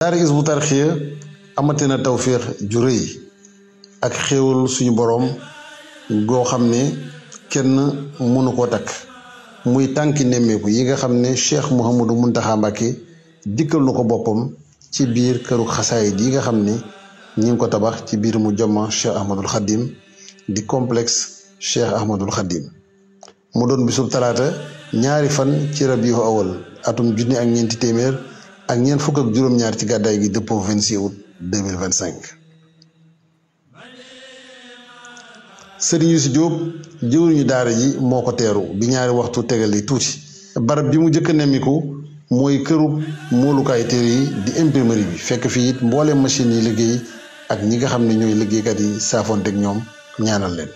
daara Hizbut Tarqiyyah amatina tawféex ju rëy ak xéewal suñu boroom goo xam ne kenn mënu koo takk muy tànki nemmeeku yi nga xam ne Cheikh Mouhamadou Mountakha Mbacké dikkal na ko boppam ci biir këru xasaayid yi nga xam ne ñi ngi ko tabax ci biir mu jomma Cheikh Ahmadul Khadim di complexe Cheikh Ahmadul Khadim mu doon bisub talaata ñaari fan ci rabiu awal atum junni ak ñeenti téeméer ak ñeent fukk ak juróom-ñaar ci gàddaay gi dëppoo 26 août 2025. Serigne Youssou Diop jëwriñu daara ji moo ko teeru bi ñaari waxtu tegali tuuti. barab bi mu jëkk a nemmiku mooy këru moolukaay téere yi di imprimerie bi fekk fii it mbooleem machine yi liggéey ak ñi nga xam ne ñooy liggéeykat yi saafonteeg ñoom ñaanal leen.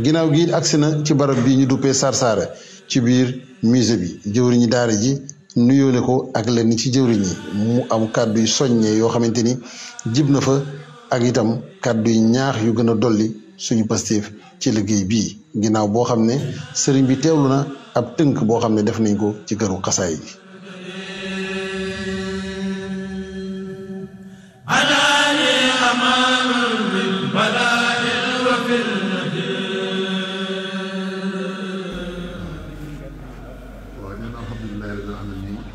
ginnaaw gi agsi na ci barab bi ñu duppee Sarsara ci biir musée bi jëwriñi daara ji nuyoole ko ak lenn ci jëwriñ yi mu am kàddu yu soññee yoo xamante ni jib na fa ak itam kàddu yu ñaax yu gën a dolli suñu pastéef ci liggéey bii ginnaaw boo xam ne sëriñ bi teewlu na ab tënk boo xam ne def nañ ko ci këru xasaay bi.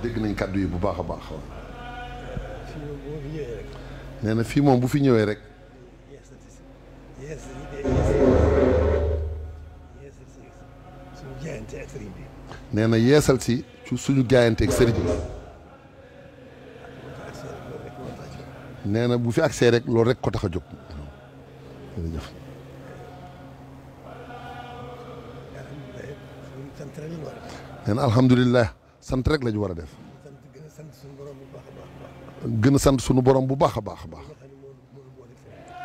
dégg nañ kàddu yi bu baax a baax nee na fii moom bu fi ñëwee rek nee na yeesal si suñu jaayante ak sëriñ bi nee na bu fi agsee rek loolu rek ko tax a jóg jërëjëf nee na alhamdulilah sant rek la ñu war a def gën a sant sunu borom bu baax a baax a baax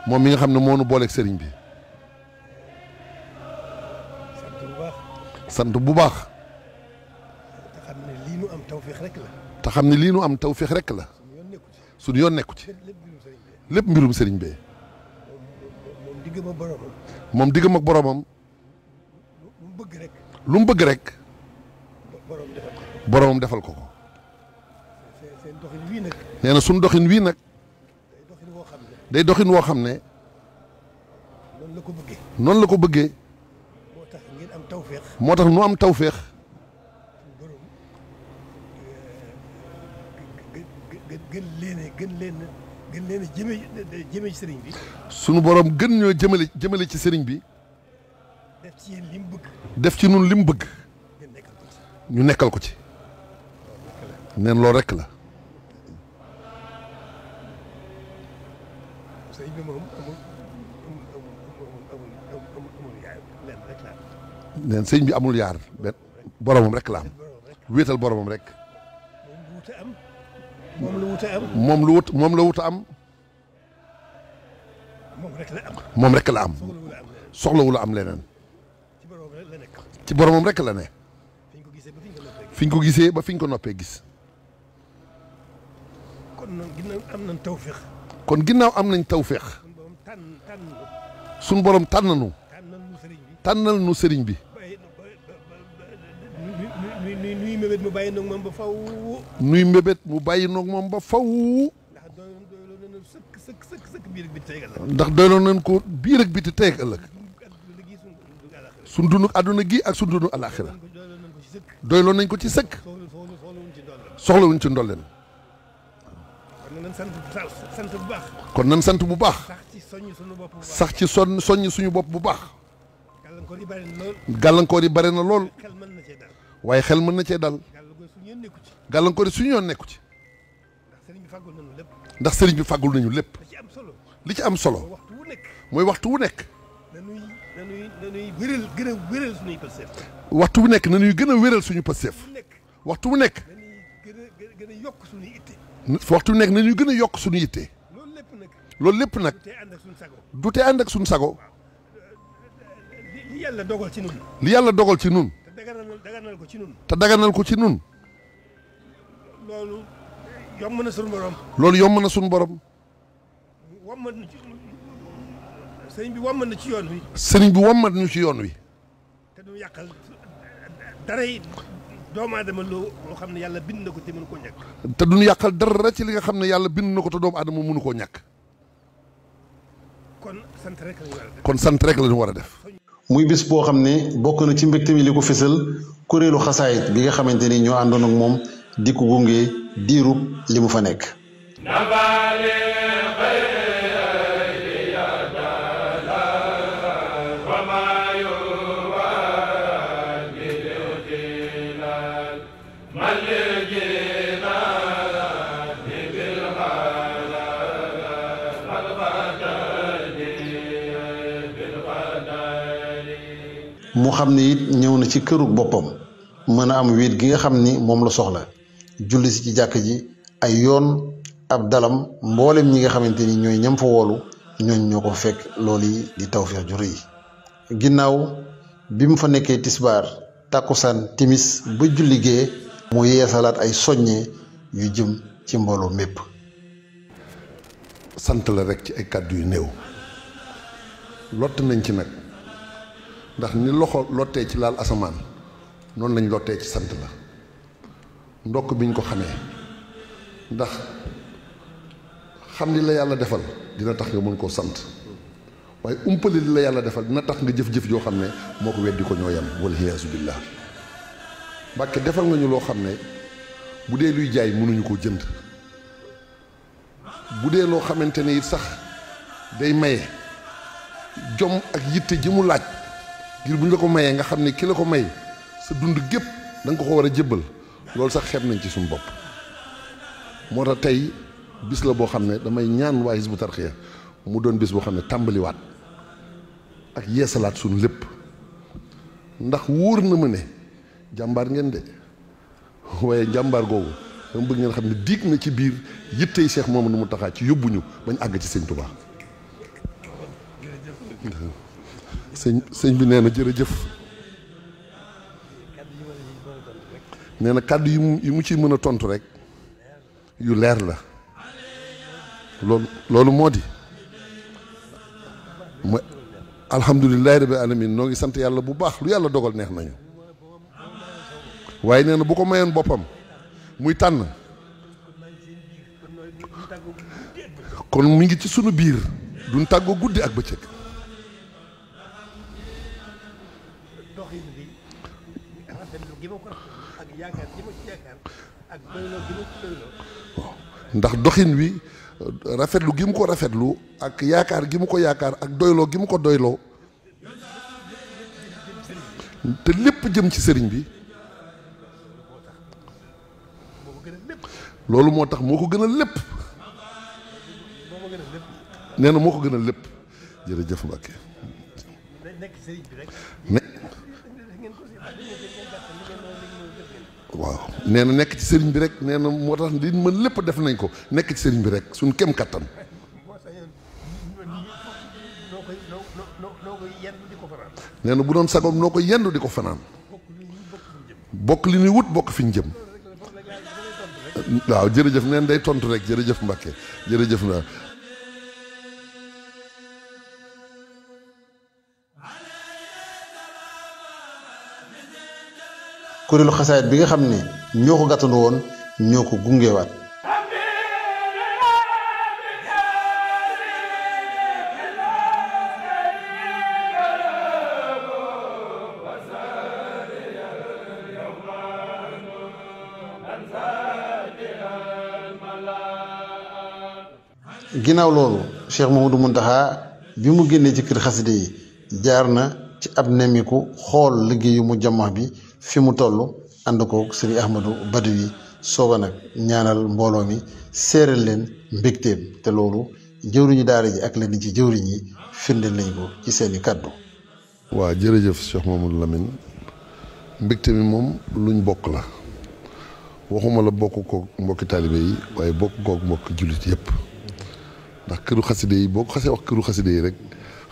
moom mi nga xam ne moo nu booleeg sëriñ bi sant bu baax te xam ne lii nu am tawféex rek la. te xam ne lii nu am tawféex rek la sunu yoon nekku ci lépp mbirum sëriñ bee moom diggam ak boromam lu mu bëgg rek boromam defal ko ko. nee na suñ doxin wii nag day doxin woo xam ne noonu la ko bëggee moo tax nu am tawféex gën leen a jëme ci sëriñ bi sunu borom gën ñoo jëmale ci sëriñ bi def ci yéen li mu bëgg def ci nun li mu bëgg ñu nekkal ko ci neen loolu rekk la. neen sëñ bi amul yaar benn boromam rek la am wéetal boromam rek moom la wut a am moom rek la am soxlawu la am leneen ci boromam rek la ne fi ñu ko gisee ba fi ñu ko noppee gis kon ginnaaw am nañ tawféex suñ borom tànnanu tànnal nu sëriñ bi nuy mébét mu bàyyi noog moom ba faw nuy mébét mu bàyyi noog moom ba faw ndax doyloon nañ ko biir ak biti tey ak ëllëg suñ dund àdduna gi ak suñ dund alaaxira doyloon nañ ko ci sëkk soxlawuñ ci ndolleen kon nan sant bu baax sax ci soññ suñu bopp bu baax gàllankoor yi bare na lool waaye xel mën na cee dal gàllankoor yi suñu yoon nekku ci ndax sëriñ bi fàggul nañu lépp li ci am solo mooy waxtu wu nekk waxtu wu nekk nañuy gën a wéral suñu pësteef waxtu wu nekk waxtu wu nekk nañuy gën a yokk suñu yitte loolu lépp nag du tee ànd ak suñu sago li yàlla dogal ci nun daganal ko ci nun. te daganal ko ci nun. loolu yomb na sunu borom. loolu yomb na sunu borom. wommat na ci sëriñ bi wommat na ci yoon wi. sëriñ bi wommat ñu ci yoon wi. te du yàqal dara yi doomu aadama loo xam ne yàlla bind na ko te mënu koo ñàkk. te duñu yàqal dara ci li nga xam ne yàlla bind na ko te doomu aadama mënu koo ñàkk. kon sant rek la ñu war a def. kon sant rek la ñu war a def. muy bis boo xam ne bokk na ci mbégte mi li ko fësal kuréelu xasaayit bi nga xamante ni ñoo àndoon ak moom di ko gunge diirub li mu fa nekk. mu xam ne it ñëw na ci kërug boppam mën a am wéet gi nga xam ni moom la soxla julli si ci jàkk ji ay yoon ab dalam mboolem ñi nga xamante ni ñooy ñam fa woolu ñooñ ñoo ko fekk loolu yi di tawfeex ju rëy ginnaaw bi mu fa nekkee tisbaar tàkkusaan timis ba julli gee mu yeesalaat ay soññee yu jëm ci mbooloo mépp. sant la rek ci ay kàddu yu néew lott nañ ci nag ndax ni loxo lottee ci laal asamaan noonu lañ lottee ci sant la ndokk biñ ko xamee ndax xam li la yàlla defal dina tax nga mën koo sant waaye umpale li la yàlla defal dina tax nga jëf-jëf joo xam ne moo ko weddi ko ñoo yam wala hiyaasu billah Mbàkke defal nga ñu loo xam ne bu dee luy jaay mënuñu koo jënd bu dee loo xamante ne it sax day maye jom ak yitte ji mu laaj ngir bu ñu la ko mayee nga xam ne ki la ko may sa dund gépp da nga ko war a jébbal loolu sax xeeb nañ ci suñu bopp moo tax tey bis la boo xam ne damay ñaan waa Hizbut Tarqiyyah mu doon bis boo xam ne tàmbaliwaat ak yeesalaat suñu lépp ndax wóor na ma ne jàmbaar ngeen de waaye jàmbaar googu dama bëgg ngeen xam ne diig na ci biir yittey Cheikh Mouhamadou Mountakha ci yóbbuñu bañ àgg ci sëñ Touba sëñ bi nee na jërëjëf nee na kàddu yi mu ciy mën a tontu rek yu leer la loolu moo di mooy alhamdulilahi rabbil alamin noo ngi sant yàlla bu baax lu yàlla dogal neex nañu waaye nee na bu ko mayoon boppam muy tànn kon mi ngi ci sunu biir duñ tàggoo guddi ak bëccëg ndax doxin wi rafetlu gi mu ko rafetlu ak yaakaar gi mu ko yaakaar ak doyloo gi mu ko doyloo te lépp jëm ci sëriñ bi loolu moo tax moo ko gën a lépp nee na moo ko gën a lépp jërëjëf Mbacke waaw nee na nekk ci sëriñ bi rek nee na moo tax li mën lépp def nañ ko nekk ci sëriñ bi rek suñ kem kattan nee na bu doon sagoom noo ko yendu di ko fanaan bokk li ñuy wut bokk fi ñu jëm waaw jërëjëf neen day tontu rek jërëjëf Mbacke jërëjëf na kuréelu xasaayit bi nga xam ne ñoo ko gàttandu woon ñoo ko gungewaat ginnaaw loolu Cheikh Mouhamadou Mountakha bi mu génnee ci kër xaside yi jaar na ci ab nemmiku xool liggéeyu mu jamax bi fi mu toll ànd ko Serigne Ahmadou Badawi sooga nag ñaanal mbooloo mi séeral leen mbégteem te loolu jëwriñu daara ji ak leen ci jëwriñ yi firndeel nañ ko ci seeni kàddu waaw jërëjëf Cheikh Mamadou Lamine mbégte mi moom luñ bokk la waxuma la bokk kook mbokki taalibe yi waaye bokk kook mbokki jullit yëpp ndax këru xaside yi boo ko xasee wax këru xaside yi rek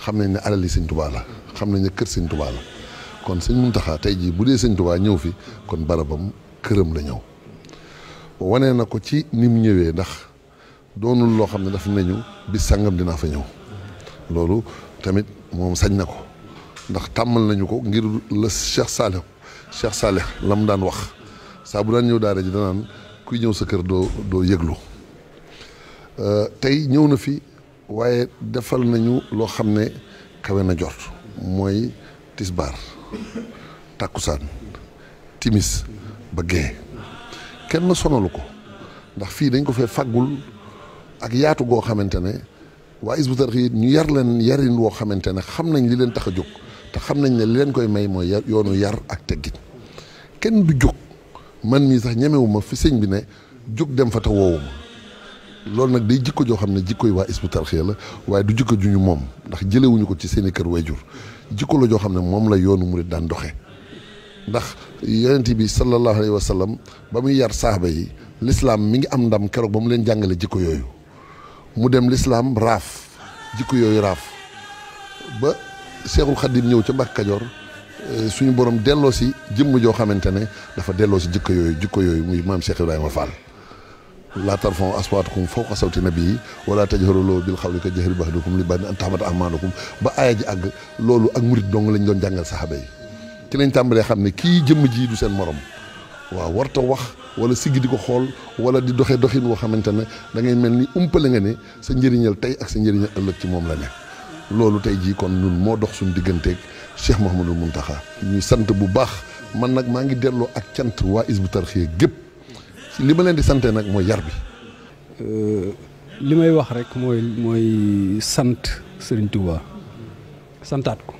xam nañ ne alali sëñ Tuubaa la xam nañ ne kër sëñ Tuubaa la kon sëñ Muntaxa tey jii bu dee sëñ Tuubaa ñëw fi kon barabam këram la ñëw wane na ko ci ni mu ñëwee ndax doonul loo xam ne daf nañu bis sàngam dinaa fa ñëw loolu tamit moom sañ na ko ndax tàmmal nañu ko ngir la Cheikh Salih la mu daan wax saa bu daan ñëw daara ji danaan kuy ñëw sa kër doo yëglu tey ñëw na fi waaye defal nañu loo xam ne kawe na jot mooy tisbaar takkusaan timis ba gee kenn sonalu ko ndax fii dañ ko fee faggul ak yaatu goo xamante ne waa Hizbut Tarqiyyah ñu yar leen yarin woo xamante ne xam nañ li leen tax a jóg te xam nañ ne li leen koy may mooy yoonu yar ak teggin kenn du jóg man mii sax ñemewuma fi sëñ bi ne jóg dem fa te woowuma loolu nag day jikko joo xam ne jikko yi waa Hizbut Tarqiyyah la waaye du jikko ju ñu moom ndax jëlewuñu ko ci seeni kër wayjur jikko la joo xam ne moom la yoonu murid daan doxe ndax yonent bi sallallahu alayhi wa sallam ba muy yar saaba yi l'islam mi ngi am ndam keroog ba mu leen jàngale jikko yooyu mu dem l'islam raaf jikko yooyu raaf ba Seexul Xadim ñëw ca Mbàkke Kajoor suñu borom delloo si jëmm joo xamante ne dafa delloo si jikko yooyu muy maam Cheikh Ibrahima Fall laa tarfa'u aswaatakum fawqa sawti nabii wala tajharu lahu bil qawli ka jahri ba'dikum li ba'din an tahbata a'maalukum ba aaya ji àgg loolu ak murit dong lañ doon jàngal saxaaba yi ci lañ tàmbalee xam ne kii jëmm ji du seen morom waaw warta wax wala siggi di ko xool wala di doxee doxin woo xamante ne da ngay mel ni umpale nga ne sa njëriñal tey ak sa njëriñal ëllëg ci moom la ne loolu tey jii kon ñun moo dox suñu digganteeg Cheikh Mouhamadul Mountakha ñuy sant bu baax man nag maa ngi delloo ak cant waa Hizbut Tarqiyyah gépp ci li ma leen di sante nag mooy yar bi. li may wax rek mooy sant Serigne Touba santaat ko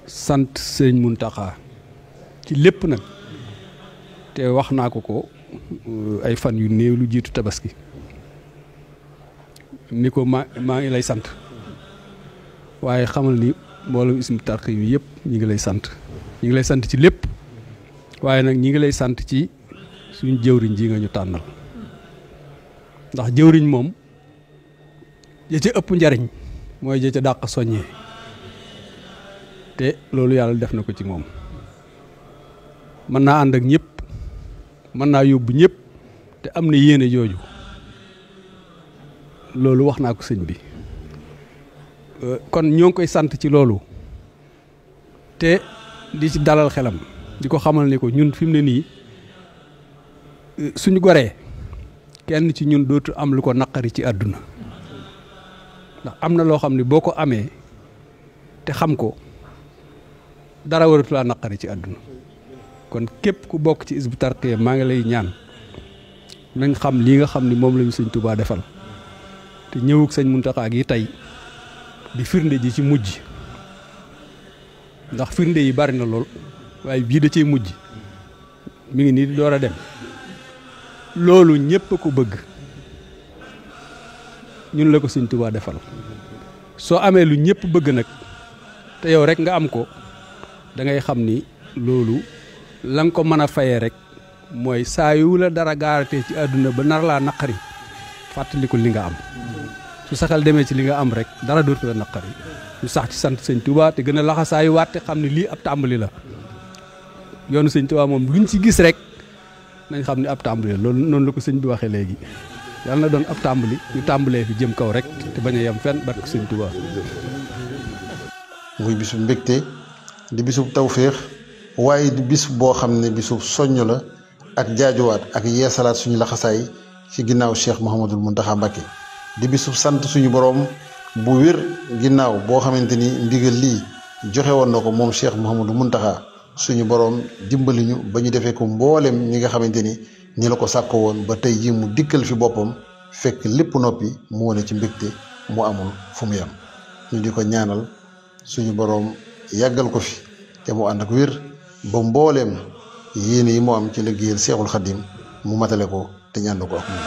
sant Serigne Mountakha ci lépp nag te wax naa ko ay fan yu néew lu jiitu tabaski ni ko maa ngi lay sant waaye xamal ni mbooloo Hizbut Tarqiyyah yëpp ñi ngi lay sant ci lépp waaye nag ñi ngi lay sant ci suñu jëwriñ ji nga ñu tànnal ndax jëwriñ moom ja ca ëpp njariñ mooy ja ca dàq soññee te loolu yàlla def na ko ci moom mën naa ànd ak ñëpp mën naa yóbbu ñëpp te am na yéene jooju loolu wax naa ko sëñ bi kon ñoo ngi koy sant ci loolu te di ci dalal xelam di ko xamal ne ko ñun fi mu ne nii suñu goree kenn ci ñun dootu am lu ko naqari ci àdduna ndax am na loo xam ne boo ko amee te xam ko dara waratu laa naqari ci àdduna kon képp ku bokk ci Hizbut Tarqiyyah maa ngi lay ñaan nañ xam lii nga xam ni moom lañu sëñ Touba defal te ñëwug sëñ Mountakha gi tey di firnde ji ci mujj ndax firnde yi bari na lool waaye bii da cee mujj mi ngi nii di door a dem loolu ñëpp a ko bëgg ñun la ko sëñ Touba defal soo amee lu ñëpp bëgg nag te yow rek nga am ko da ngay xam ni loolu la nga ko mën a fayee rek mooy saa yu la dara gaaratee ci àdduna ba nar laa naqari fàttaliku li nga am su saxal demee ci li nga am rek dara dootu la naqari ñu sax ci sant sëñ Touba te gën a laxasaayu waate xam ne lii ab tàmbali la yoonu sëñ Touba moom luñ ci gis rek nañ xam ne ab tàmbali la loolu noonu la ko sëñ bi waxee léegi yàlla na doon ab tàmbali ñu tàmbalee fi jëm kaw rek te bañ a yem fenn barke sëñ Touba. muy bisu mbégte di bisub tawféex waaye di bis boo xam ne bisub soññ la ak jaajuwaat ak yeesalaat suñu laxasaay ci ginnaaw Cheikh Mouhamadul Mountakha Mbacké di bisub sant suñu boroom bu wér ginnaaw boo xamante ni ndigal lii joxe woon na ko moom Cheikh Mouhamadul Mountakha suñu boroom dimbali ñu ba ñu defee ko mboolem ñi nga xamante ni ñi la ko sàkko woon ba tey ji mu dikkal fi boppam fekk lépp noppi mu wone ci mbégte mu amul fu mu yam ñu di ko ñaanal suñu boroom yàggal ko fi te mu ànd ak wér ba mbooleem yéene yi mu am ci liggéeyal Seexul Xadim mu matale ko te ñaan ko ak moom.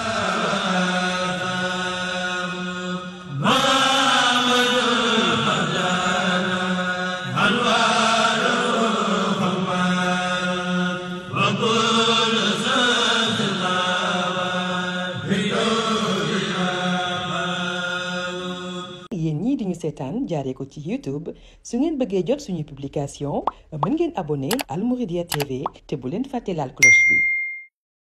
seetaan jaaree ko ci YouTube su ngeen bëggee jot suñu publication mën ngeen abonné Al Mouridiyyah TV te bu leen fàtte laal cloche bi.